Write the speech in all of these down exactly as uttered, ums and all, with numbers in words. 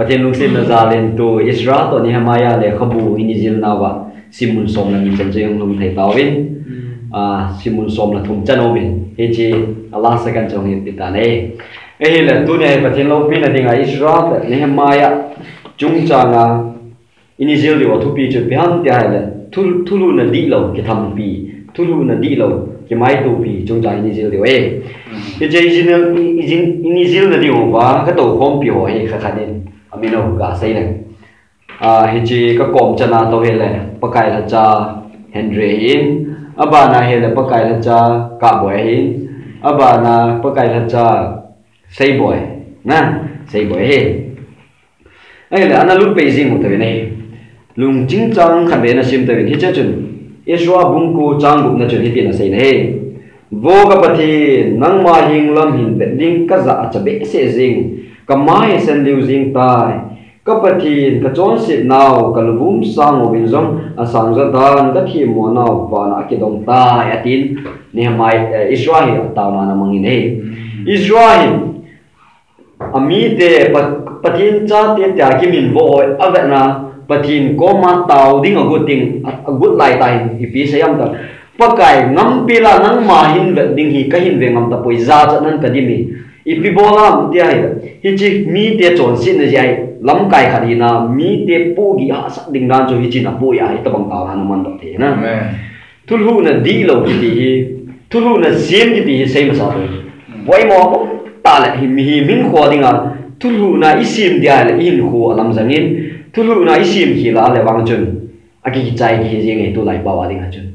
Pathen lungsetna jal in tu Ezra toh Nehemiah lekhabu i jilnauva simmun som le ni chan chu i hung lhung thei tauvin, ah, simmun som le thum chan aum in, hiche a last second chu hung hi tan ahi. Ahile tunia hi Pathen loupina dinga Ezra toh Nehemiah chungchanga i jil diu a thupi chu ipi ham tia ahile, thul-, thulhuhna dihlou kithampi, thulhuhna dihlou kimaitopi chungchang i jil diu ahi. Hiche i jil, i jil, i jilna diuva ka toukhompi ho hi khat khat in amin u ka sei leng. Ah, hiche ka kom chana tou hile, Pakai Lhacha Henry ahin, abana hile Pakai Lhacha Kahboi ahin, abana Pakai Lhacha Seiboi, na, Seiboi ahi. Ahile, ana lut pei jing u tauvin ahi. Lungching chang khat vei ana sim tauvin, hiche chun, Ezra bung ko chang gupna chun hitin asei in ahi. Vo ka Pathen, nangma heng lam hin vet ding ka jachat behseh jing, ka mai asen liu jing tai. Ka Pathen, ka chonset nau, ka lungvum sang uvin jong asang ja tan, ka themmo nau vana akidong tai, atin, Nehemiah, eh, Ezra hi ataona ana mangin ahi. Ezra hi, amite, Pa-, Pathen chate tia kiminvo ho avetna, Pathen koma tao ding agot ding, a, agot lai tah hin, ipi asei em tile, Pakai, ngampela nangma hin vet ding hi kahin ve ngam tapoi, jachat nan kadim e. Ipi bol ham tia ahile, hiche mite chonsetna jeh a hi, lamkai khat hina, mite pohgih hahsat ding dan chu hichun apoh ahi, hitabang taona ana mandoh thei na. Amen. Thulhuhna dihlou kiti hi, thulhuhna sem kiti hi sei masa poi. Poimo tah le hi mihem hinkho dinga, thulhuhna i sem dia le i hinkho alam jangin, thulhuhna i sem khel a le vang chun, akikichai kihi jeng e tulai pao a dinga chun.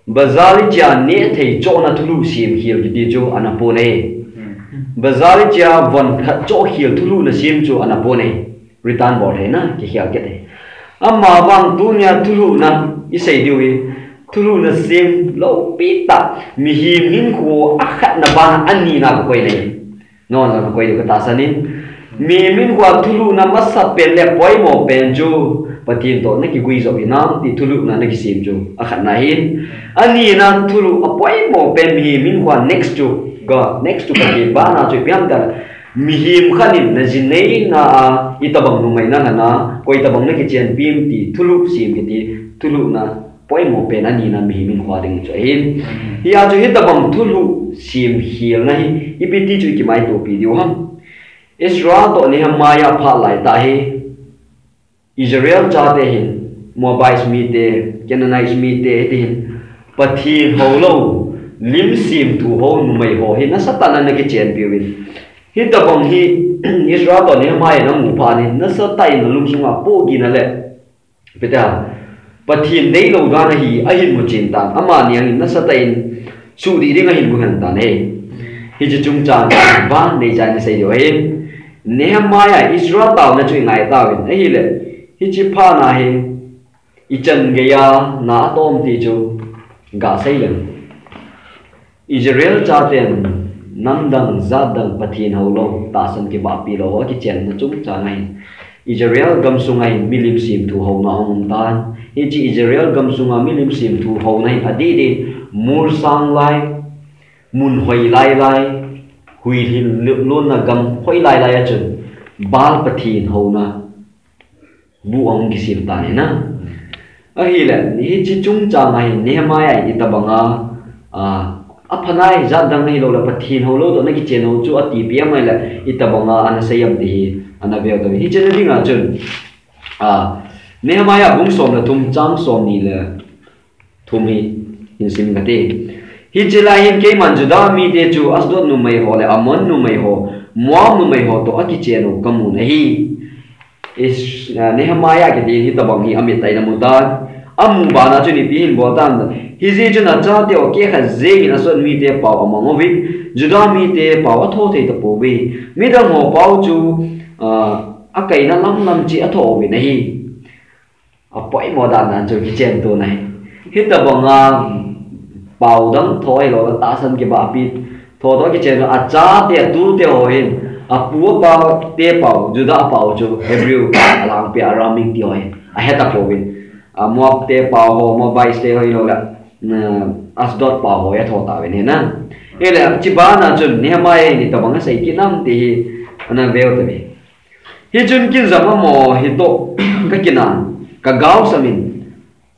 Bazar i chea neh thei chohna thulhuh sem khel kiti chu ana pon e. Bazar i chea von khat choh khel thulhuhna sem chu ana pon e. Return bol thei na, kikhel kit e. Amavang tunia thulhuhna i sei diu hi, thulhuhna sem loupi tah, mihem hinkho akhatna bana anina ka koi le. Nangho jong ka koi diu ka tahsan in. Mihem hinkho a thulhuhna masapen le poimo pen chu Pathen toh na kiguijop hinam ti thulhuhna na kisem chu akhatna ahin. Anina thulhuh apoimo pen mihem hinkho a next to God, next to Pathen bana chu ipi ham tile, mihem khat in na ji neina a itabang numei na lhon a, koi tabang na kichenpi em ti thulhuh sem kiti, thulhuhna poimo pen anina mihem hinkho a ding chu ahin. Hia chu hitabang thulhuh sem khelna hi ipi ti chu i kimaitopi diu ham. Ezra toh Nehemiah phat lai tah hi Israel chate hin Moabites mite, Canaanites mite, hiti hin Pathen houlou, lim semthu hou numei ho hi nasatah in ana kichenpi uvin. Hitabang hi Ezra toh Nehemiah in amu phat in nasatah in alungsunga pohgihna le Peter, Pathen deilou dan ahi, ahin mu chen tan, amani angin nasatah in suhdih ding ahin mu hen tan ahi. Hiche chungchang a van neocha in asei diu ahi. Nehemiah, Ezra taona chu i ngai tauvin, ahile, hiche phat na hi, i chan geiya na atom ti chu, ga sei leng. Israel chaten namdang jatdang Pathen houlou, tahsan kibahpi lou ho akichenna chungchang ahin, Israel gamsunga hin milim semthu houna ahung um tan. Hiche Israel gamsunga milim semthu houna hin adeh deh, molsang lai, mun hoi lai lai, huihlin lonna gam hoi lai lai a chun, Baal Pathen houna bu ahung kisem tan ahi na. Ahile, hiche chungchang a hin Nehemiah in itabanga, a, aphanai jatdang ahilou le Pathen houlou toh na kichen u chu atipi em ahile, itabanga ana sei em ti hi, ana veu tau. Hiche na dinga chun, a, Nehemiah bung som le thum chang som ni le thum hi hin sim kate. Hiche lai hin keiman Judah mite chu Ashdod numei ho le Ammon numei ho, Moab numei ho toh akichen u kamun ahi. Is, ah, Nehemiah kiti hitabang hi amit a in amu tan. Amu bana chun ipi hin bol tam. Hijeh chun achate ho keh khat jengin Ashdod mite pao amang uvin, Judah mite pao atho thei tapouve. Midang ho pao chu, ah, akaina lam lam cheh atho uvin ahi. Apoimo dan dan chu kichen to nai. Hitabanga pao dang tho ahilou le tahsan kibahpi tho toh kichen to, achate atute ho hin, apu apa te pao, Judah pao chu Hebrew, alangpi Aramaic ti ho hin ahe tapouvin. A, Moab te pao ho, Moabites te ho ahilou le, mm, Ashdod pao ho atho tauvin ahi na. Ahile, hiche bana chun Nehemiah in itabang asei kit nam ti hi ana veu tave. Hichun kin jong amaho hitoh kakinah, kagaosamin,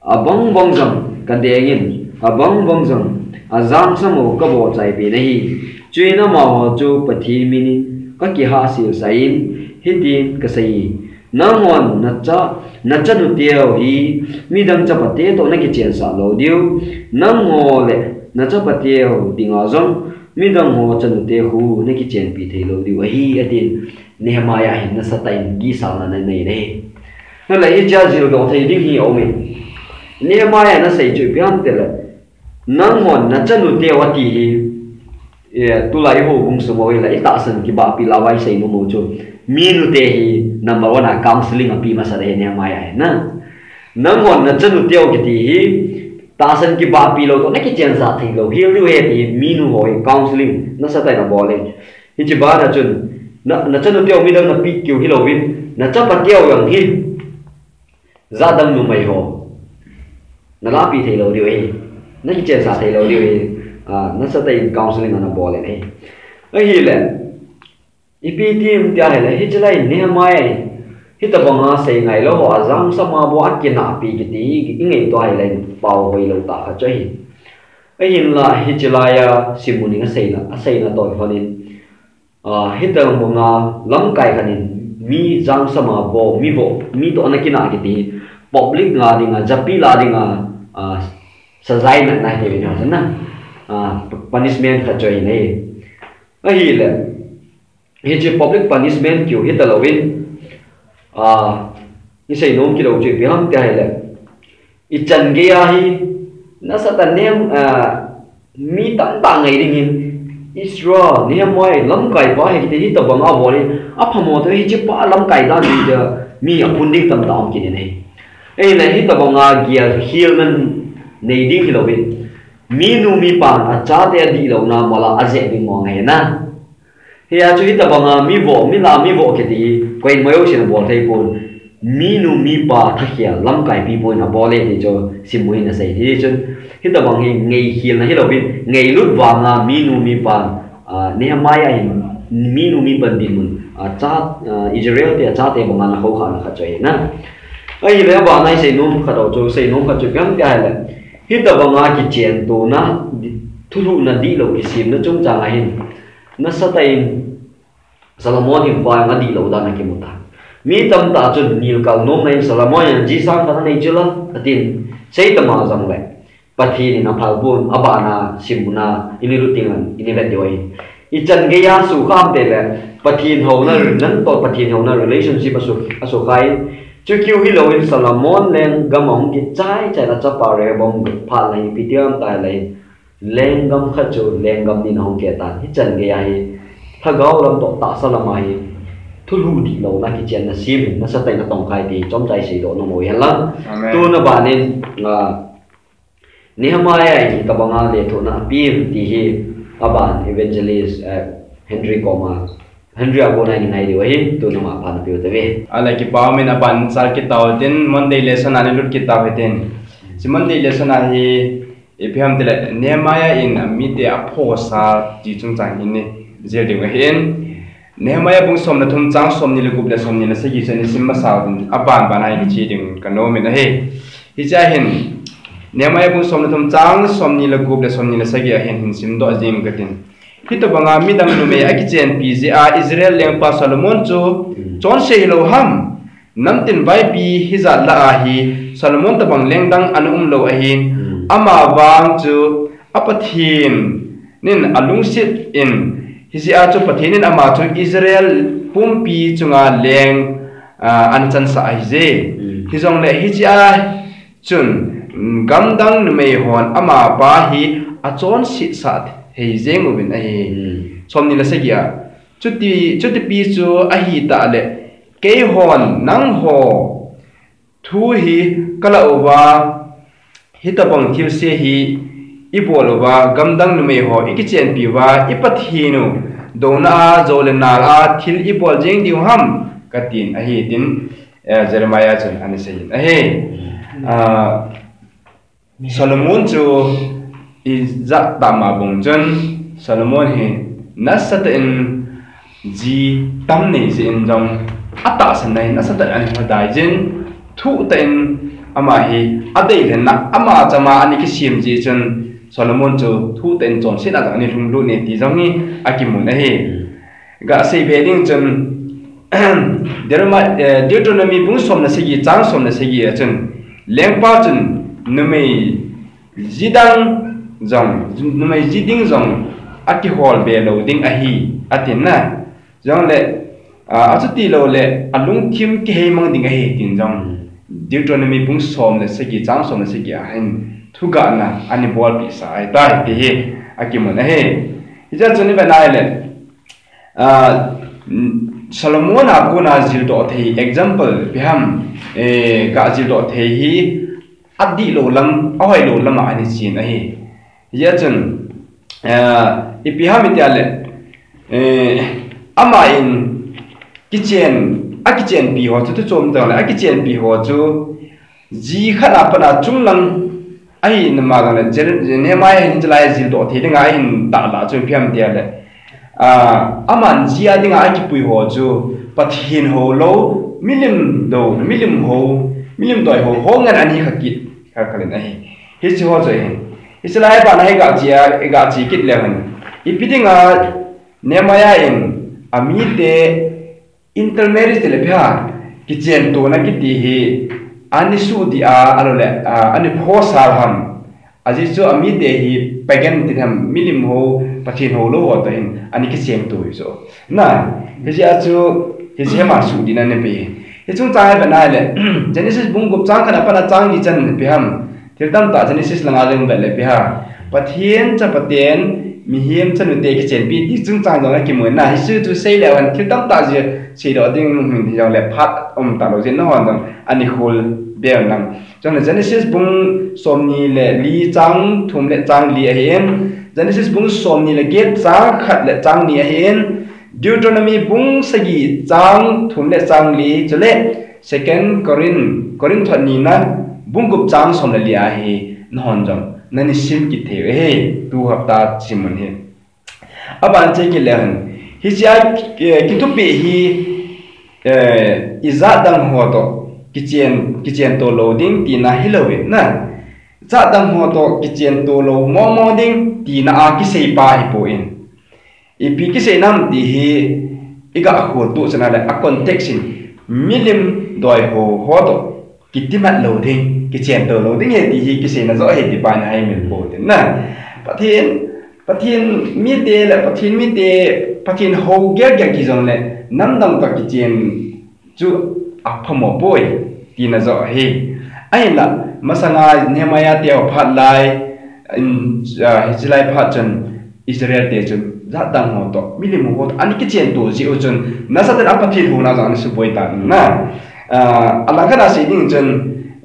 abang bang jong kadengin, abang bang jong ajangsam ho kabolchaipeh ahi. Chuin amaho chu Pathen minin kakihahselsah in, hitin kasei hi, nanghon nacha, nachanuteu hi midang chapate toh nakichensah lou diu, nangho le nachapateu dinga jong midang ho chanute khu nakichenpi theilou diu ahi, atin. Nehemiah hin nasatah in gisalna anei e. Ahile hichea jildoh thei ding hi aume. Nehemiah in asei chu ipi ham itile, nanghon nachanuteu ati hi, tulai houbung sung ho hile itahsan kibahpi lava isei nom u chu, minute hi number one a counseling apeh masa ahi Nehemiah hin. Nanghon nachanuteu kiti hi tahsan kibahpi lou toh nakichensah theilou hel diu ahi ti hi, minu ho hi counseling nasatah in abol e. Hiche bana chun, nachanuteu midang napeh keu hilouvin, nachapateu jong hi jatdang numei ho nalahpeh theilou diu ahi, nakichensah theilou diu ahi, nasatah in counseling ana bol e. Ahile ipi ti ham tia ahile, hiche lai Nehemiah in hitobanga seingailou ho ajangsam a bou akinahpi kiti hi ingaito ahile, pao hoilou tah khat chu ahi. Ahinla hiche laiya simmun in aseina, aseina toh kilhonin, hitobanga lamkai khat in mi jangsam a bou, mi bou, mi toh ana kinah kiti hi public nga dinga, japi lah dinga, sazaina, na, punishment khat chu ahi. Ahile hiche public punishment keu hitalouvin, isei nom kit u chu ipi ham tia ahile, ichan geiya hi nasatah nem, mi tamtah ngai dingin, Ezra, Nehemiah, lamkaipa hi kiti hitobanga abol hi aphamo toh, hichepa lamkai dan hi tia mi aphun ding tamtah um kit in ahi. Ahile hitobanga gelkhelna nei ding hilouvin, minu mipan achate adihlouna mola ajeh ding mong ahi na. Hia chu hitobanga mi voh, mi lah mi voh kiti hi koimajouse in abol theipon, minu mipa thakhel lamkaipi bou in abol e ti chu simmun in asei. Hichun hitobang hi ngaikhelna hilouvin ngailut vanga minu mipan, Nehemiah hin minu mipan dinmun, Israel te achate banga ana khoukhahna khat chu ahi na. Ahile abana isei nom khat u chu, sei nom khat chu ipi ham tia ahile, hitobanga kichentona, thulhuhna dihlou kisemna chungchanga hin nasatah in Solomon hin vang adihlou dan akimu tai. Mi tamtah chun nilkal nomna in Solomon in ji sang khat anei chu la, atin. Seitama jongle Pathen in aphal pon, abana simmun a ini lut ding in ini vet diu ahi. Ichan geiya sukha ham itile, Pathen houna, nang toh Pathen houna relationship asukha in. Chukeu hilouvin Solomon lenggam ahung kichai chai a achapa Rehoboam phat lai ipi ti ham itile, lenggam khat chu lenggam ni in ahung keh tan. Hichan geiya hi lhagao lam toh tahsa lama hi thulhuh dihlouna kichenna sem in nasatah in atongkhai ti chomcha iseidoh nom u ahi lang. Tuna banin Nehemiah in hitobanga lethuhna ape em ti hi aban evangelist Henry koma, Henry a kona ingai diu ahi. Tuna ama phat napeu tauve. Ahile kipa umin, aban chal kit tau hitin, Monday lesson a ilut kit tau hitin. Hiche Monday lesson a hi ipi ham itile, Nehemiah in amite aphosa ti chungchang hin ijil diu ahin. Nehemiah bung somle thum chang somni le gup le somni le sagi chu isim masa utin, aban bana ikiche diu kanomin ahi. Hichea hin Nehemiah bung somle thum chang somni le gup le somni le sagi a hin hin simdoh jing katin. Hitobanga midang numei akichenpi jeh a Israel lengpa Solomon chu chonse hilou ham? Namtin vaipi hijat lah a hi Solomon tobang lengdang ana umlou ahin, amavang chu a Pathen in alungset in, hijeh a chu Pathen in ama chu Israel pumpi chunga leng ana chansah ahije. Hijongle hichea chun gamdang numei hon amapa hi achonsetsah thei jeng uvin ahi. Somni le sagi a, chuti, chutipi chu ahitah le, keihon nangho thu hi kalah uva, hitobang thilse hi ibol uva, gamdang numei ho ikichenpi uva, i Pathen u douna a, jou le nal a thil ibol jeng diu ham, katin ahi tin, Jeremiah chun ana seiyin ahi. Solomon chu ijat tah ma bang chun, Solomon hi nasatah in ji tam nei jeh in jong atahsan na hin asatah in ahin dai jin, thuh tah in ama hi adeilhenna ama chama ana kisem jeh chun Solomon chu thuh tah in chonsetna jong ana lhung lut e ti jong hi akimun ahi. Gasei be ding chun Deuteronomy, eh, Deuteronomy bung som le sagi chang som le sagi a chun lengpa chun numei ji dang jong, numei ji ding jong akihol be lou ding ahi, atin na. Jongle, ah, achuti loule alungthim kiheimang ding ahi, tin jong Deuteronomy bung som le sagi chang som le sagi a hin thugahna ana bolpeh sa ahitai ti hi akimun ahi. Hichea chun ivet nai le, ah, Solomon a kona jildoh thei example ipi ham, eh, gajildoh thei hi adihlou lam, ahoilou lam a ana chen ahi. Hijeh chun, eh, ipi ham itia le, eh, ama in kichen, akichenpi ho chu, thuchom tah le akichenpi ho chu, ji khat a pat a chunglang ahi nama le, Jer-, Nehemiah hin chulai jildoh thei dinga ahin tahlah chu ipi ham itia le, ah, aman ji a dinga akipui ho chu Pathen houlou, milim dou, milim hou, milim doi hou, ho ngen ana hi kha kit, kha kha lhon ahi. Hiche ho chu ahi. Hiche lai a pat a hi gache a, gache kit leu hen, ipi dinga Nehemiah in amite intermarriage tile ipi ham, kichentona kiti hi ana suhdih a, ahilou le, ah, ana phosal ham. Ajeh chu amite hi pagan ti ham, milim hou, Pathen houlou ho toh hin ana kichento hi chu. Na, hijeh a chu, hiche hi ama suhdihtona ahi. Hiche chungchang a ivet nai le, Genesis bung gup chang khat a pat a chang li chan ipi ham, thil tamtah Genesis langa jong vet le ipi ham, Pathen chapaten mihem chanute kichenpi ti chungchang jong akimun na, hiche chu sei leu hen thil tamtah jong seidoh ding hung hi jongle phat um talou jeh in nahon jong ana khol be un lang. Chule Genesis bung somni le li chang thum le chang li ahin, Genesis bung somni le get chang khat le chang ni ahin, Deuteronomy bung sagi chang thum le chang li, chule Second Corinth, Corinth thot nina bung gup chang som le li a hi nahon jong nana sim kit thei u ahi, tu hapta sim un hi. Aban che kit leu hen, hiche a, eh, kithupi hi, eh, ijat dang ho toh kichen, kichento lou ding tina hilouvin na, jat dang ho toh kichento lou mong mong ding tina a kisei pa ahipoi. Ipi kisei nam ti hi iga khol tuh chana le a context in milim doi hou ho toh kitimat lou ding, kichento lou ding ahi ti hi kiseina joh ahi ti pa hi haimil pou tin na. Pathen, Pathen mite le Pathen mite, Pathen hou gel gel kiti jongle namdang toh kichen chu aphamo poi tina joh ahi. Ahinla masanga Nehemiah te ho phat lai, in, ah, hiche lai phat chun Israel te chun jat dang ho toh, milim ho toh ana kichento jeh u chun nasatah in a Pathen houna jong ana suboi tan na. Ah, alang khat a sei ding chun,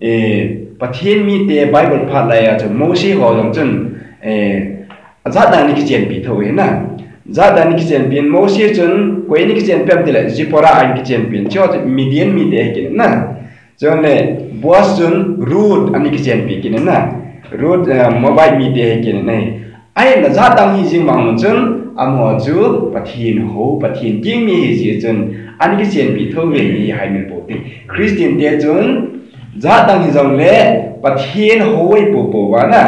eh, Pathen mite Bible phat lai a chun Mose ho jong chun, eh, jat dang ana kichenpi thou ahi na. Jat dang ana kichenpi in, Mose chun koi ana kichenpi ham tile Zipporah ana kichenpi in, hiche ho chu Midian mite ahi kit in na. Chule Boaz chun Ruth ana kichenpi kit in na. Ruth, eh, Moabite mite ahi kit in ahi. Ahinla jat dang hijing vang chun amaho chu Pathen hou, Pathen ging mi ahi jeh chun ana kichenpi thou ve ti hi haimil pou te. Christian te chun jat dang hijongle Pathen hou ahi pou pou va na,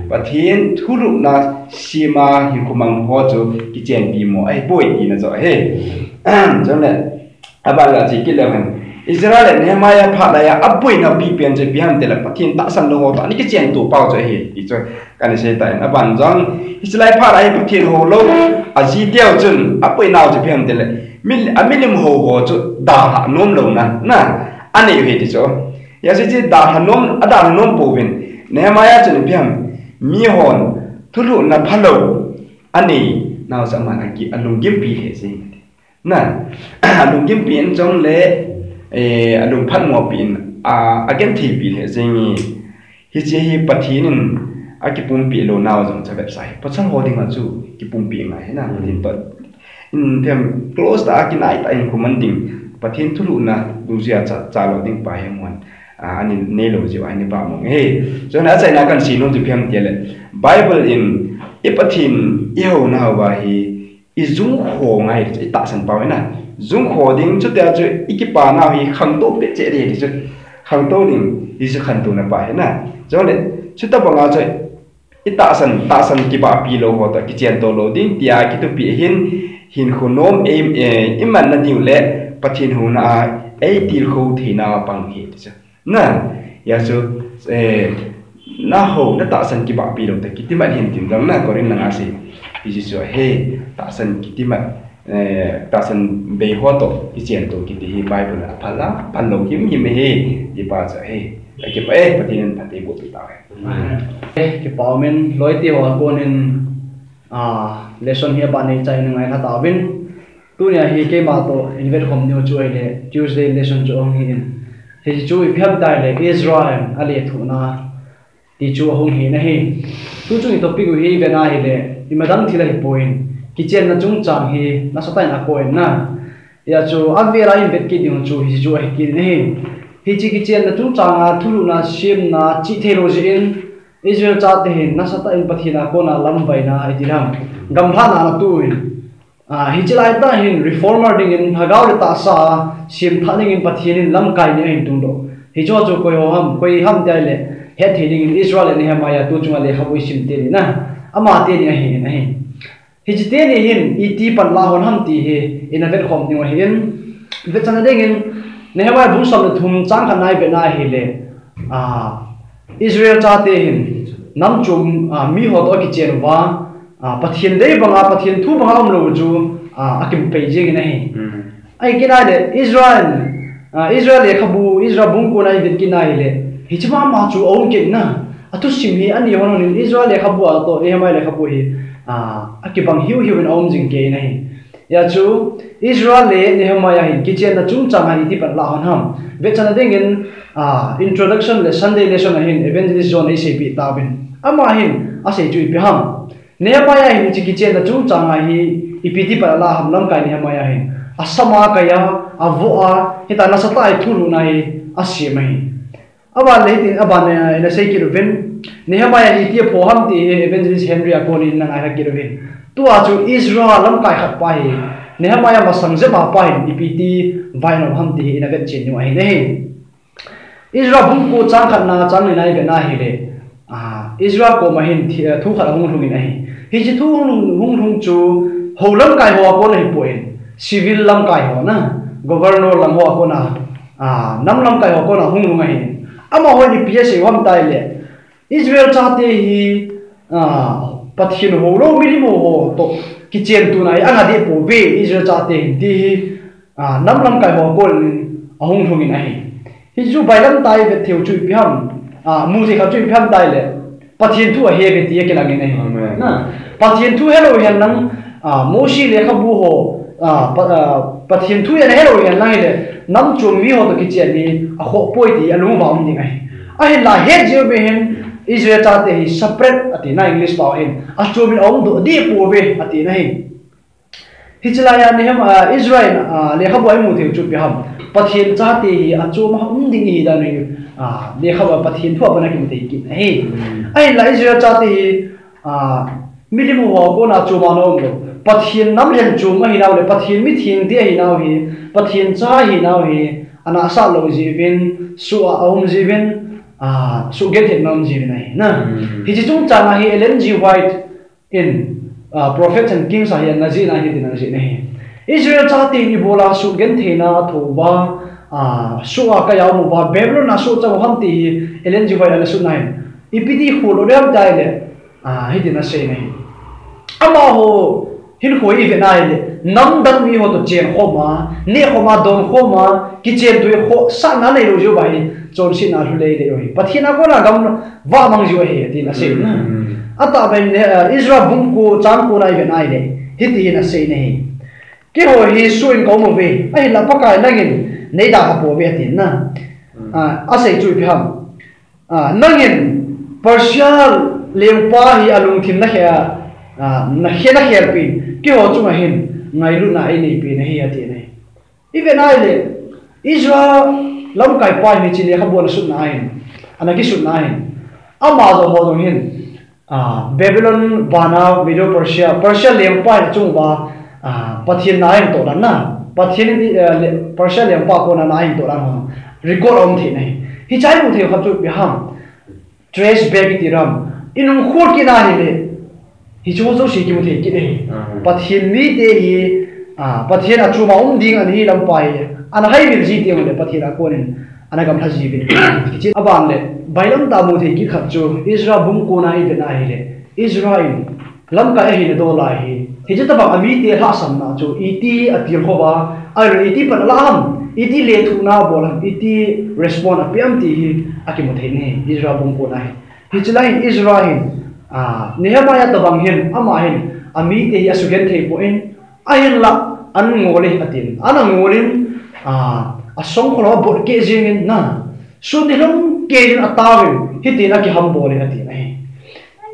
Pathen thulhuhna sema hinkho mang ho chu kichenpi mo ahipoi tina joh ahi. Chule aban a che kit leu hen, Ezra le Nehemiah phat lai a aboina pipen chu ipi ham tile Pathen tahsan lou ho toh ana kichento pau chu ahi ti chu kana sei tan. Aban jong hiche lai phat a hi Pathen houlou aji teu chun aboinau chu ipi ham tile mi, a milim hou ho chu dalha nom louna na anei u ahi ti chu. Hijeh chun dalha nom, adalha nom pouvin, Nehemiah chun ipi ham, mihon thulhuhna phalou anei nau chu aman aki, alunggimpi lheh jeng. Na, alunggimpi in jongle, eh, alungphatmopi in, a, agentheipi lheh jeng e. Hiche hi Pathen in akipumpeh lou nau jong chu avetsah ahi. Pachal ho dinga chu kipumpeh ngai ahi na, Pathen toh in them close tah a kinai tah in kiman ding, Pathen thulhuhna dungjuia cha, cha lou ding pa hi amun, a, ana neilou jeh uva ana pamong ahi. Chule achaina a kahin seinom chu ipi ham tile, Bible in i Pathen i houna uva hi i jung ho ngai, i tahsan pau ahi na. Jung kho ding, chutia chu i kipana hi khangtou peh cheh ding ti chu. Khangtou ding, ti chu khantouna pa hi na. Chule, chuta banga chu i tahsan, tahsan kibahpi lou ho toh kichen to lou ding, tia kitupi hin, hinkho nom ei, eh, i manna ding le, Pathen houna a ei tilkhou theina pang hi ti chu. Na, ya chu, eh, na ho, na tahsan kibahpi lou toh kitimat hin tin dang na, Korin langa sei. Ti chu, he, tahsan kitimat, eh, tahsan bei ho toh kichen to kiti hi Bible a phal a, phal lou himhim hi, ti pa chu hi. Ka kipah e, Pathen in phatthei boh pi tau hen. Eh, kipa umin, loi ti ho a konin, ah, lesson hi aban nei chai na ngai kha tauvin. Tunia hi keima toh in vetkhom niu chu ahile, Tuesday lesson chu ahung hi in. Hichu ipi ham tile, Israel a lethuhna, ti chu ahung hi na hi. Tu chung i topic u hi vena hile, imadang thil ahipoi. Kichenna chungchang hi nasatah in akoi na. Hia chu avela in vet kit ding chu hichu ahi kit na hi. Hiche kichenna chungchang a thulhuhna semna chih thei lou jeh in Israel chate hin nasatah in Pathen a kona lamvaina iti ham. Gamlhahna ana tu in. Ah, hiche laitah hin reformer dingin, lhagao le tahsa a semthah dingin Pathen in lamkai ni ahin tungdoh. Hichu chu koi ho ham, koi ham tile, hetthei dingin Ezra le Nehemiah tu chunga lekhabu isim teni na. Ama teni ahi in ahi. Hiche teni hin iti pan la hon ham ti hi ina vetkhom ding ahi in. Vetchanna dingin Nehemiah bung som le thum chang khatna i vetna hile, ah, Israel chate hin nam chom, ah, mi ho toh akichen uva, ah, Pathen dei banga, Pathen thu banga umlou chu, ah, akimu pei jeng in ahi. Ahi kit nale Israel, ah, Israel lekhabu, Israel bung kona i vet kit na hile, hiche mama chu aum kit na. Athusim hi ani hon hon in Israel lekhabu a toh Nehemiah lekhabu hi, ah, akibang hiuhiu in aum jing kei in ahi. Hia chu Israel le Nehemiah hin kichenna chungchang a iti pan la hon ham. Vetchanna dingin, ah, introduction le Sunday lesson a hin Evangelist John eiseipeh tauvin. Ama hin asei chu ipi ham. Nehemiah hin hiche kichenna chungchang a hi ipi ti pan ala ham lamkai Nehemiah hin. Asam a kai a, avoh a, hitia nasatah a thulhuhna hi asem ahi. Aban le hitin, aban, eh, ina sei kit uvin. Nehemiah hi iti aphoh ham ti hi Evangelist Henry a konin na ngai kha kit uvin. Tua chu Ezra lamkai khat pa hi. Nehemiah masang jep a pa hin ipi ti vai nom ham ti hi ina vetchen diu ahi ne. Ezra bung ko chang khatna chang nina i vetna hile. Ah, Ezra koma hin thi-, eh, thu khat ahung lhung in ahi. Hiche thu hung lhung, hung lhung chu ho lamkai ho a kona hipoi. Civil lamkai ho na. Governor lam ho a kona. Ah, nam lamkai ho kona hung lhung ahi. Amahon ipi asei u ham tile. Israel chate hi, ah, Pathen houlou milim ho toh kichen tuna hi anga deh pouve Israel chate hin ti hi, ah, nam lamkai ho a konin ahung lhung in ahi. Hichu bailam tah a i vet thei u chu ipi ham, ah, mu thei khat chu ipi ham tile, Pathen thu ahe uve ti akilang in ahi. Amen. Na, Pathen thu helou hihen lang, ah, Mosi lekhabu ho, ah, Pa-, ah, Pathen thu ana helou hihen lang hile, nam chom mi ho toh kichen hi akhoh poi ti alung uva um ding ahi. Ahinla het jeh u hin Israel chate hi separate ati na English pao hin, achom in aum doh deh pouve ati na hi. Hiche laiya Nehem-, ah, Israel, ah, lekhabu a i mu thei u chu ipi ham. Pathen chate hi achom a um ding ihi dan hi, ah, lekhabu a Pathen thu a pat a kimu thei kit ahi. Ahinla Israel chate hi, ah, milim ho a kona chom a ana um lou. Pathen nam lhen chom ahi nau le, Pathen mithengte ahi nau hi, Pathen cha ahi nau hi, ana sah lou jeh uvin, soh a aum jeh uvin, ah, soh gentheina aum jeh uvin ahi. Na, hiche chungchang a hi Ellen G. White in, ah, Prophets and Kings a hi ana jih na hi tin ana jih na hi. Israel chate in ibola soh gentheina atho uva, ah, soh a kai a um uva, Babylon a soh chang u ham ti hi Ellen G. White ana sut na hin. Ipi ti kholou ding ham tile, ah, hitin asei na hi. Amaho hinkho i vet na hile, namdang mi ho toh chen khom a, neh khom a, don khom a, kichen tui khosahna neilou jeh uva hi, chonsetna lhulei lei u hi. Pathen a kona gam vah mang jeh u ahi, tin asei na. Atahbeh in, eh, Ezra bung ko chang ko na i vet na hile, hiti hin asei na hi. Keiho hi soh in ka um uve, ahinla Pakai nangin nei dalha pouve atin na. Ah, asei chu ipi ham. Ah, nangin Persia lengpa hi alungthim na khe, ah, na khe na khelpeh in, keiho chunga hin ngailutna eineipen ahi atin ahi. I vet na hile, Israel lamkai pa hin hiche lekhabu ana sut na hin, ana kisut na hin. Ama jong ho jong hin, ah, Babylon bana Medo Persia, Persia lengpa hin achung uva, ah, Pathen na hin toh dan na. Pathen in, eh, le-, Persia lengpa kona ana hin toh dan ho record a um thei ahi. Hiche hi mu thei khat chu ipi ham, trace back ti ham, inung khol kit na ahile, hiche ho jouse kimu thei kit ahi. Pathen mite hi, ah, Pathen achom a um ding ana hi lam pa hi ana haimil ji teng le Pathen a konin ana gamlha ji uvin. Hiche aban le, bailam tah a mu thei kit khat chu Ezra bung kona ivet na ahile, Ezra in lamkai ahina dol a hi, hiche tobang amite lhahsamna chu iti atil khou va, ahilou le iti pan ala ham, iti lethuhna abol ham, iti respond ape ham ti hi akimu thei ahi, Ezra bung kona hi. Hiche lai hin Ezra hin, ah, Nehemiah tobang hin, ama hin, amite hi asugenthei poi, ahinla, an ngol e atin, ana ngol in, ah, asong kholou a bot keh jeng in na, sun nilhum kei in ataovin, hitin akihambol e atin ahi.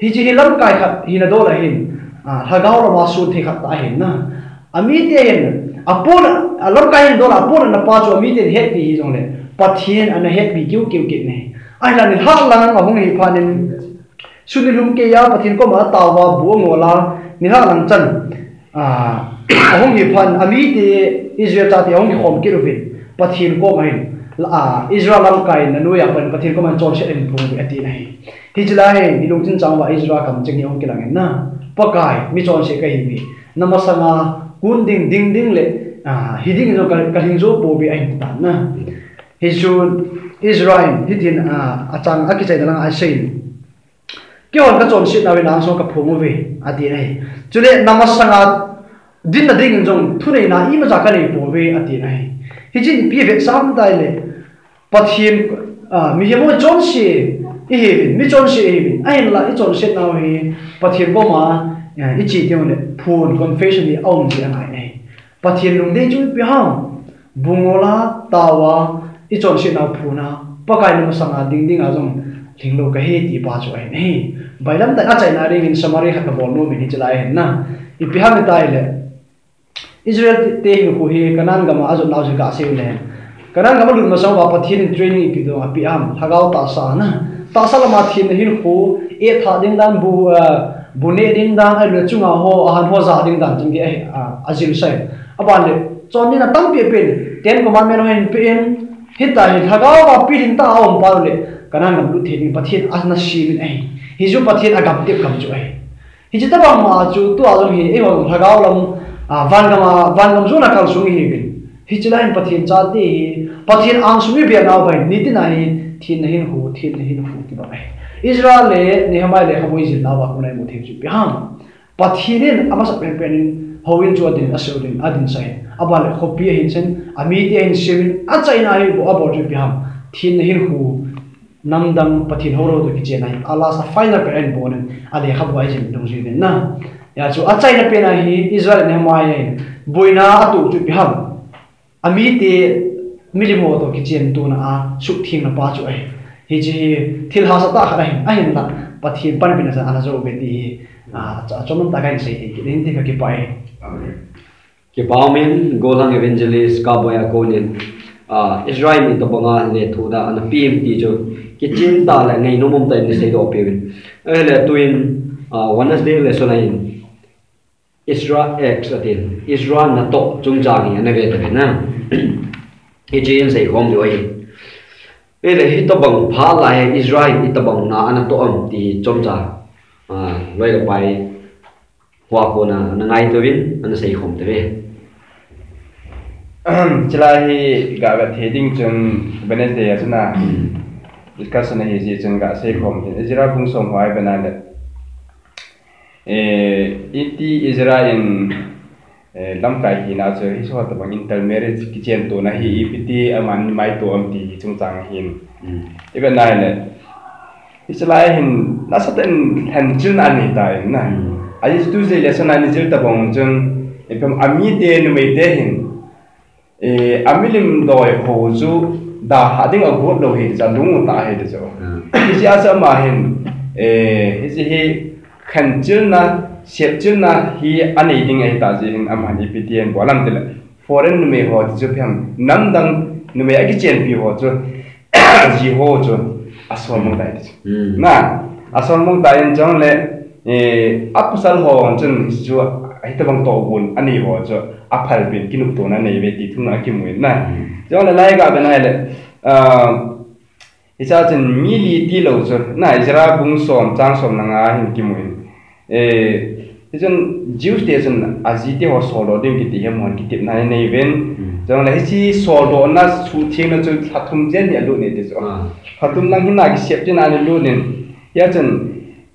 Hiche hi lamkai khat hina dol ahin, ah, lhagao lama sun thei khat tah ahin na. Amite hin, apon, alamkai hina dol a apon ana pa chu amite in hetpi hijongle, Pathen ana hetpi kiu kiu kit ahi. Ahinla nilhah lang ahung hi phat in, sun nilhum kei a Pathen koma ataova bu angol a, nilhah lang chan, ah, ahung hi phat in, amite Israel chate ahung kikhom kit uvin, Pathen koma hin, ah, Israel lamkai na noiya pat in Pathen koma hin chonset ahin phong uve atin ahi. Hiche lai hin, ilungthim chang uva Ezra kamcheng hi ahung kilang in na, Pakai, michonse kahiuve. Namasanga kon ding, ding ding le, ah, hi ding jong ka, kalhing jou pouve ahin ti tan na. Hichun Ezra in, hitin, ah, achang akichaina langa asei in, keihon kachonsetnau hi nang sanga kaphong uve, atin ahi. Chule namasanga dinna dingin jong thuneina imacha kanei pouve, atin ahi. Hiche hi ipi vetsah ham itile, Pathen, ah, mihem ho chonse ihiuvin, michonse ihiuvin, ahinla ichonsetnau hi Pathen koma, ah, iche teng le phon, confession hi aum ji angai ahi. Pathen lungdei chu ipi ham, bu ngol a, tao a, ichonsetnau phon a, Pakai namasanga ding dinga jong lhinglou kahi ti pa chu ahin ahi. Bailam tah a achaina dingin summary khat kabol nom in hiche lai hin na. Ipi ham itile, Israel te, te hinkho hi Canaan gam a ajotnau chu gasei u le, Canaan gam alut masang uva Pathen in training ipi dong apeh ham, lhagao tahsa na. Tahsa lama thenna hinkho, etthah ding dan, bu, ah, bu neh ding dan, ahilou le chunga ho, ahan ho jah ding dan, chun ki a, a, ajilsah e. Aban le, chonding atampi apen, Ten Commandment ho ahin pe in, hitia hi lhagao a pilhin tah a aum pau le, Canaan gam lut thei ding Pathen ana sem in ahi. Hichu Pathen agam tep gam chu ahi. Hiche tobang ma chu tua jong hi, eiho lhagao lam, ah, van gam a, van gam jona kalsung ihiuvin. Hiche lai hin Pathen chate hi, Pathen angsung ibe nau vang in, nitin a hi, thenna hinkho, thenna hinkho kibang ahi. Ezra le Nehemiah lekhabu ijil nauva kona imu thei chu ipi ham, Pathen in amasa penpen in houin chu adin, asei ding, adinsah in. Aban le khopi ahin sem, amite ahin sem in, achaina hi bou abol chu ipi ham, thenna hinkho, namdang Pathen houlou toh kichen ahi, a last a final pen ahin bol in, alekhabu a ijil dungjuiyin na. Hijeh chun achaina pen a hi Ezra le Nehemiah in boina atoh chu ipi ham, amite milim ho toh kichen tona a suhthengna pa chu ahi. Hiche hi thil hahsa tah khat ahin, ahinla Pathen panpina chan ana jou uve ti hi, a, achom lam tah kahin sei thei kit in ti kakipah e. Amen. Kipa umin, Gollhang Evangelist Kaboi a konin, ah, Ezra in itobanga lethuhna ana pem ti chu, kichen tah le ngainom um tah in isei doh peh uvin. Ahile tuin, ah, Wednesday lesson a hin, Ezra Acts atin, Ezra natoh chungchang hi ana ve tave na. Hiche hin seikhom diu ahi. Ahile hitobang phat lai hi Ezra in itobang na ana toh am ti chomcha, ah, loi le pai ho a kona ana ngaito uvin, ana seikhom tave. Chulai hi gavet thei ding chun Wednesday a chun a discussion ahi jeh chun gaseikhom tin. Ezra bung som ho a ivet na le, eh, iti Ezra in, eh, lamkai hina chu hiche ho tobang intermarriage kichen tona hi ipi ti aman maito am ti hi chungchang ahin. Ivet na le, hiche lai hin nasatah in lhenchilna anei tan na. Ajeh chu tujeh lesson a ijil tobang chun, ipi ham, amite numeite hin, eh, amilim doi ho chu dalhah ding agot lou hi ti chu alung u tah ahi ti chu. Hiche a chu ama hin, eh, hiche hi khenchilna, sepchilna hi anei ding ahi tah jeh hin aman ipi ti ahin bol am tile, foreign numei ho ti chu ipi ham, namdang numei akichenpi ho chu, ji ho chu asolmang tai ti chu. Na, asolmang tan chule, eh, apasal ho chun hichu hitobang tohgon anei ho chu aphalpen kinoptona nei ve ti thu na kimu in na. Chule lai ga ben ahile, ah, hiche chun mi li tilou chu na, Ezra bung som chang som le nga hin kimu in. Eh, hichun Jews te chun ajite ho soldoh ding kiti hi amahon kitepna nei ven. Chule hiche soldona suhthengna chu lha thum jen ni alut ni ti chu. Lha thum lang hin akisep tina ni lut in. Hichun,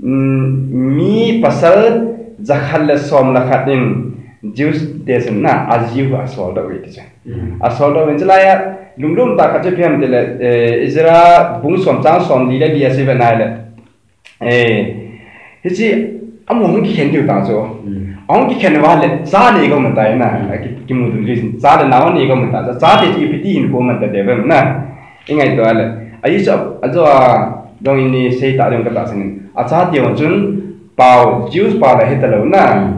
mm, mi pasal jakhat le som le khat in Jews te chun na, aji u asoldoh uve ti chu. Asoldoh uvin chulai a, lunglum tah khat chu ipi ham tile, eh, Ezra bung som chang som li le li a sei ve nai le. Eh, hiche, amaho hung kikhen diu ta chu. Ahung kikhen uva le, cha nei gam ta na, ki, kimu dun jui, cha le nao nei gam ta, cha te chu ipi ti hin ko man ta de ve na. I ngaito a le. Ahi chu, ajo a, dong in ni sei ta ding ka tahsan in. Acha te ho chun, pao, Jews pao la hita lou na.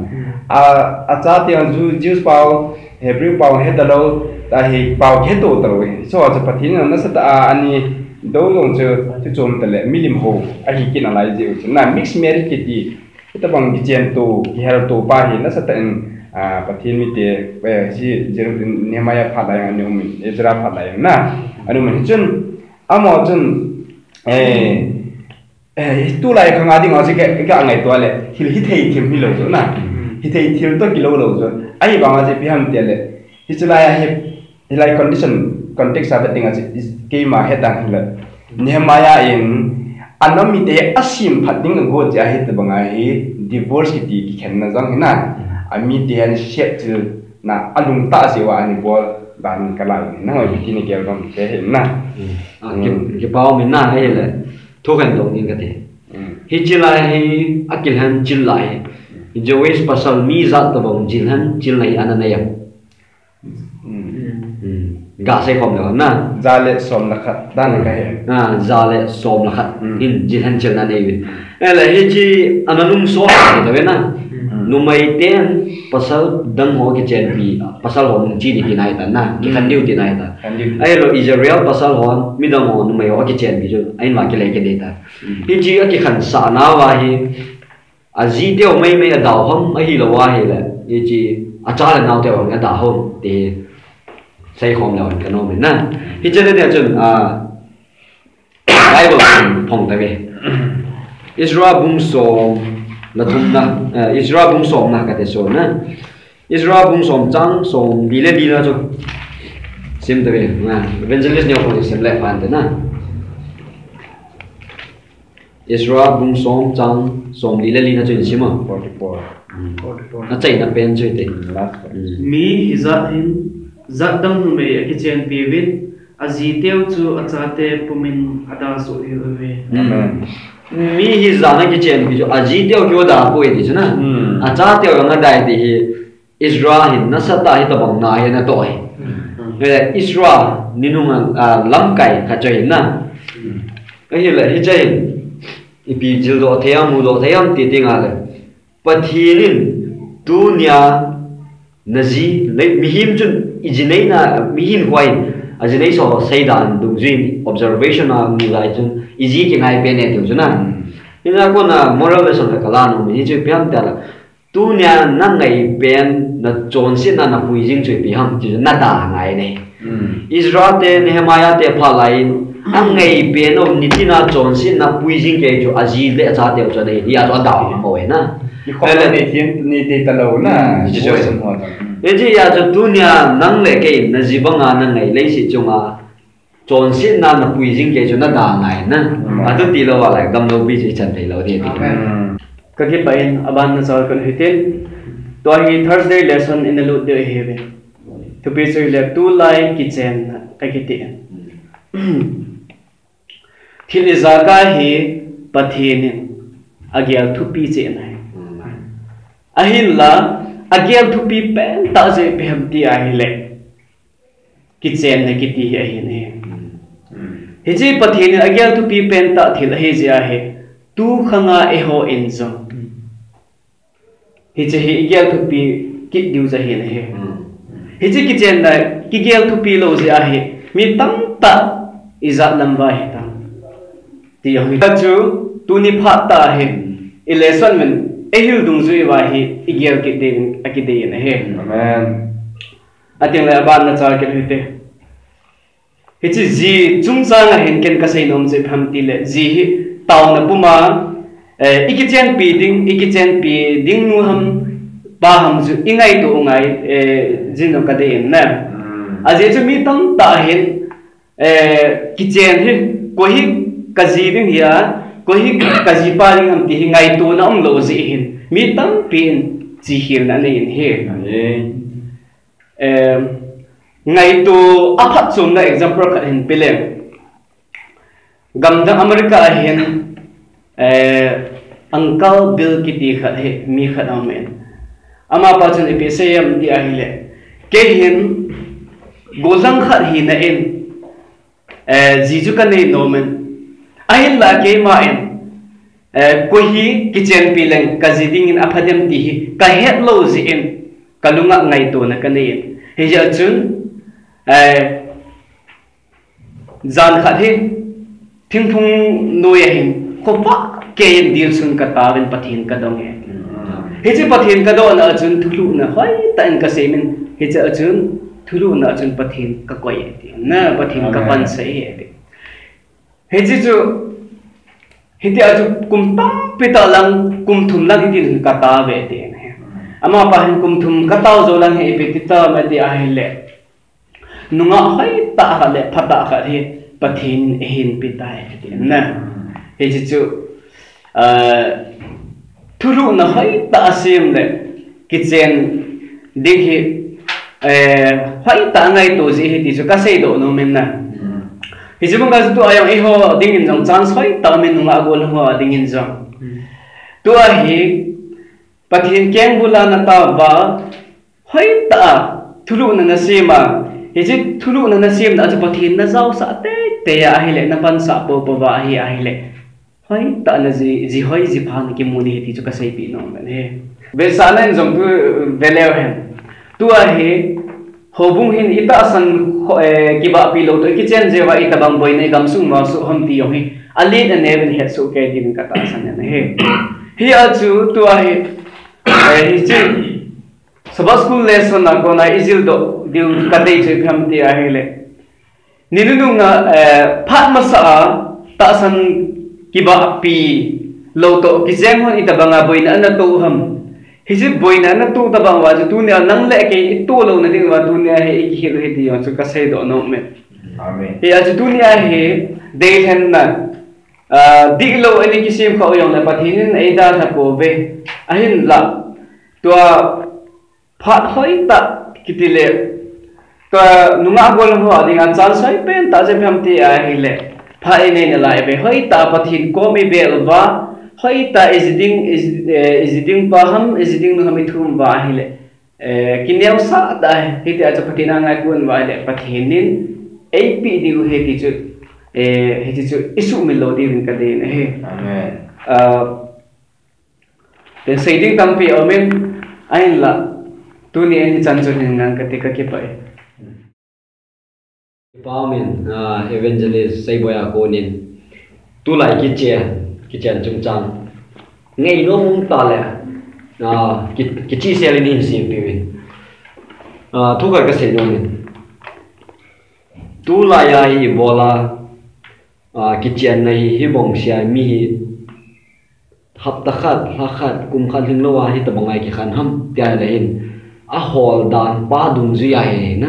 A, acha te ho chu Jews pao, Hebrew pao hita lou, ta hi pao kiheto talou. So, chu Pathen in nasatah a, ani do jong chu, chu chom ta le, milim ho, ahi kit nalai jeh u chu. Na, mixed marriage kiti, hitabang kichen to, kihel to pa hi, nasatah in, ah, Pathen mite, eh, si Jeru-, Nehemiah phat lai a ani um in, Ezra phat lai a na, ani um in. Hichun, amaho chun, eh, eh, tulai khang a ding a chu ka, ka ngaito le, thil hithei thil hilou chu na. Hithei thil toh kilou lou chu. Ahivang a chu ipi ham tile, hiche lai a hi, hilai condition, context a vet ding a chu, is, keima hetdan hile. Nehemiah in, anam mite asem phat ding agot jeh a hitabang a hi, divorce kiti kikhenna jong hi na. Amite ahin sep chil na, alungtah jeh uva ani bol dan ka lai. Nangho ipi ti nagel dom te hi na. A, ki, kipa um in na, ahile. Thu khen dong in kati. Hiche lai hi, akilhen chil lai. Jewish pasal mi jat tobang jilhen chil lai ana nei am. Ga sei khom leu na. Ja le som le khat dan ka he. Ah, ja le som le khat. In jilhen chilna nei uve. Ahile hiche ana nung so ta ve na. Numei ten pasal dang ho kichenpi, pasal ho nung chi di ti nai ta na. Kikhen diu ti nai ta. Ahilou Israel pasal ho, midang ho, numei ho kichenpi chu, ahin ma kilei kit ding ta. Hiche akikhen sah nauva hi, aji teu maimai adau ham ahilou ahile, hiche acha le nao teu adau ham ti sei khom leu hen ka nom in na. Hiche le chun, ah, Bible phong ta ve. Ezra bung som le thumna, eh, Ezra bung somna kati chu na. Ezra bung som chang som li le li na chu sim ta ve. Na, evangelist neo ko sim le phan te na. Ezra bung som chang som li le li na chu in sim a. Forty-four. Forty-four. Achaina pen chu hite. Last one. Mi hijat hin, jat dang numei akichenpi uvin, aji teu chu achate pumin ada soh hih uve. Amen. Mi hijat a kichenpi chu, aji teu keu ada poi ti chu na. Acha teu jong adai ti hi, Ezra hin nasatah hitabang na hi ana toh hi. Eh, Ezra ninung a, ah, lamkai khat chu ahi na. Ahile, hiche hin, ipi jildoh thei am, mudoh thei am ti ding a le. Pathen in, tunia, naji, le, mihem chun, iji neina, mihem hoi, aji nei so seidan dungjui in, observation a mu lai chun, iji kingai pen e tiu chu na. Hina kona moral lesson le ka la nom, hichu ipi ham tile. Tunia na ngai pen, na chonsetna na pui jing chu ipi ham ti chu na da ngai ne. Ezra te, Nehemiah te phat lai in, angai pen u nitina chonsetna pui jing kei chu aji le acha teu chu ana hi, hia chu adau mo e na. Ikhop le ni tin, ni te talou na. Hichu chu. Hichu hia chu tunia nang le kei naji banga na ngai leiset chunga chonsetna na pui jing kei chu na da ngai na. Atu tilou a lai, damlou pi chu ichan thei lou ding ti. Ka kipah in, aban na chal kon hitin. Tua hi Thursday lesson in alut ding ahi ve. Thupi chu hile tulai kichenna ka kiti. Thil ijakai hi Pathen in agel thupi cheh ahi. Ahinla, agel thupi pen tah chu ipi ham ti ahile. Kichenna kiti hi ahi ne. Hiche Pathen in agel thupi pen tah thil ahi jeh ahi. Tu khanga eiho in jong. Hiche hi igel thupi kit diu jeh ahi ne. Hiche kichenna kigel thupi lou jeh ahi. Mi tamtah ijat lam uva hitam. Ti jong hi. Chu, tuni phat tah hin, i lesson min, eihil dungjui uva hi, igel kit ding, akidei in ahi. Amen. Ating le aban na cha kel hite. Hiche ji chungchang a hin ken kasei nom chu ipi ham tile, ji hi taona puma, eh, ikichenpi ding, ikichenpi ding nu ham, pa ham chu ingaito u ngai, eh, jin jong kadei in na. Hmm. Ajeh chu mi tamtah hin, eh, kichen hi, koi hi kaji ding hi a, koi hi kajipa ding ham ti hi ngaitona umlou jeh hin, mi tampi in chihilna anei in hi. Amen. Eh, ngaito aphatchomna example khat hin pe leng. Gamdang America a hin, eh, Uncle Bill kiti khat hi, mi khat aum in. Amapa chun ipi asei em ti ahile, kei hin gollhang khat hina in, eh, ji chu kanei nom in. Ahinla keima in, eh, koi hi kichenpi leng kaji ding in apha dem ti hi kahet lou jeh in, kalunga ngaitona kanei in. Hijeh chun, eh, jan khat hi, thingphung noi a hin, khovah kei in dilsun kataovin Pathen kadong e. Hiche Pathen kadohna a chun thulhuhna hoitah in kasei in, hiche a chun thulhuhna a chun Pathen kakoi e ti. Na Pathen kapansah e ti. Hiche chu, hitia chu kum tampi tah lang, kum thum lang hitin kataove ti. Amapa hin kum thum katao jou lang hi ipi ti tam ati ahile, nungah hoitah khat le phatah khat hi Pathen in eihin pe tai, ati na. Hiche chu, ah, thulhuhna hoitah asem le kichen ding hi, eh, hoitah ngaito jeh hi ti chu kaseidoh nom in na. Hiche banga chu tua jong eiho dingin jong chance hoitah um in, nungah gollhang ho dingin jong. Tua hi Pathen kengbul a nataova, hoitah a thulhuhna nasem a, hiche thulhuhna nasemna a chu Pathen najaosah teitei a ahile, napansah poupou va ahi ahile, hoitah a naji, ji hoi ji pha nakimu ding ahi ti chu kaseipeh nom in ahi. Vetsahna in jong thu veleu hen. Tua hi, houbung hin itahsan, eh, kibahpi lou toh ikichen jeh uva itobang boina igamsung uva soh ham ti jong hi alen aneo in hetsoh kei diuvin katahsan in ahi. Hia chu tua hi, eh, hiche Sabbath School lesson a kona ijil doh diu kadei chu ipi ham ti ahile, ni nunung a, eh, phat masa a tahsan kibahpi lou toh kicheng hon itobang a boina anatoh u ham. Hiche boina anatoh tobang uva chu tunia nang le kei itoh louna ding uva tunia hi ikihil u ahi ti jong chu kaseidoh nom e. Amen. Hia chu tunia hi deilhenna, ah, dihlou ana kisem kha u jongle Pathen in eidalha pouve. Ahinla, tua phat hoitah kiti le, ka nungah gollhang ho a dinga chance hoipen tah chu ipi ham ti ahile, phat inei nalai uve, hoitah a Pathen kom ibel uva, hoitah a iji ding, iji, eh, iji ding pa ham, iji ding nu ham ithum uva ahile, eh, kineosah tah a, hitia chu Pathen a ngaikon uva ahile, Pathen in eipeh diu ahi ti chu, eh, hiti chu isuhmil lou diuvin kadei in ahi. Amen. Ah, Tin sei ding tampi aum in, ahinla, tuni in hichan chun hin ngang kati, kakipah e. Kipah um in, ah, Evangelist Seiboi a konin, tulai kichen, kichen chungchang ngainom um tah le, ah, ki, kichihsel in hin seipiuvin. Ah, thu khat kasei nom in. Tulai a hi ibola, ah, kichenna hi, hibang sia mi hi, hapta khat, lha khat, kum khat lhinglou a hitobang a ikikhen ham, tia le hin, ahol dan pa dungjui ahi na.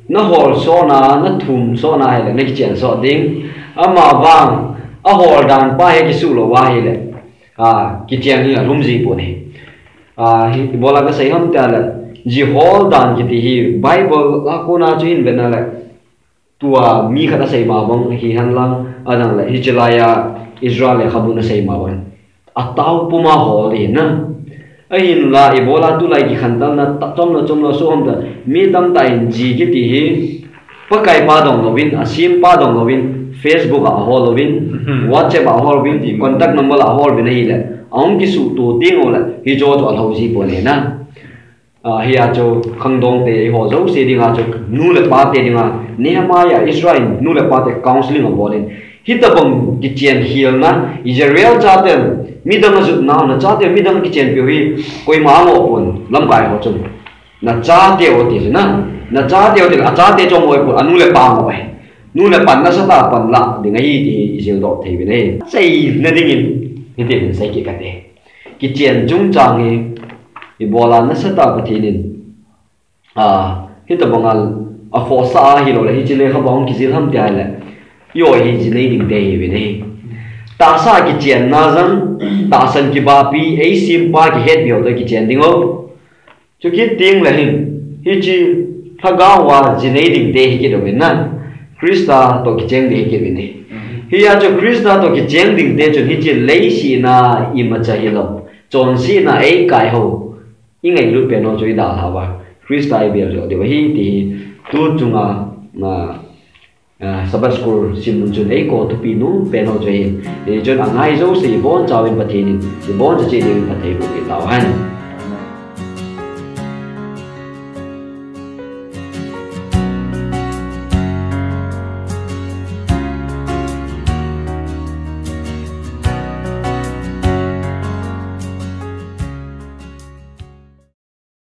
Nahol sot na, nathum sot na ahile, nakichen sot ding. Amavang, ahol dan pa hi kisuh lou ahile, a, kichen hi alhum ji pon ahi. A, hi, ibola kasei ham tia le, ji hol dan kiti hi, Bible a kona chu hin vet na le, tua mi khat asei ma bang hihen lang, adang le hiche lai a Ezra lekhabun asei ma bang. Atao puma hol ahi na. Ahinla ibola tulai kikhen talna ta, chomlou chomlou soh ham ta, mi tamtah in ji kiti hi Pakai pa dong louvin, asem pa dong louvin, Facebook a ahol louvin, WhatsApp a ahol louvin, contact number a ahol louvin ahile, ahung kisuhto ding u le, hiche chu alhou ji pon ahi na. A, hia chu khangdong te eiho jouse dinga chu nu le pa te dinga Nehemiah, Ezra in nu le pa te counseling abol in, hitobang kichen hilna, Israel chaten midang ajotna, na chaten midang kichenpiu hi koima angoh pon, lamkai ho chun. Nachate u ti chu na. Nachate u ti, achate chu ngoi pon, anu le apa ngoi. Nu le apa nasatah a panla ding ahi ti hi i jildoh thei uvin ahi. Seina dingin hitin sei kit kate. Kichen chungchang hi ibola nasatah a Pathen in, a, hitabanga akhohsah ahilou le hiche lekhabua hung kijil ham tia le, i-oi hi jinei ding te ihiuvin ahi. Tahsa kichenna jong, tahsan kibahpi, eisempa kihetpi ho toh kichen ding o. Chukit teng le hin, hiche lhagao a jinei ding te hi kit uvin na. Christa toh kicheng ding hi kit uvin ahi. Hia chu Christa toh kicheng ding te chun hiche leiset a imacha hilou, chonsetna a eikai ho, ingailut pen ho chu idalhah uva, Christa ibel joh diu ahi ti hi, tu chunga, na, a, Sabbath School simmun chun eikou thupi nom pen ho chu ahi. Hichun angai jouse ibonchauvin Pathen in, iboncha cheh diuvin phatthei boh peh tauhen.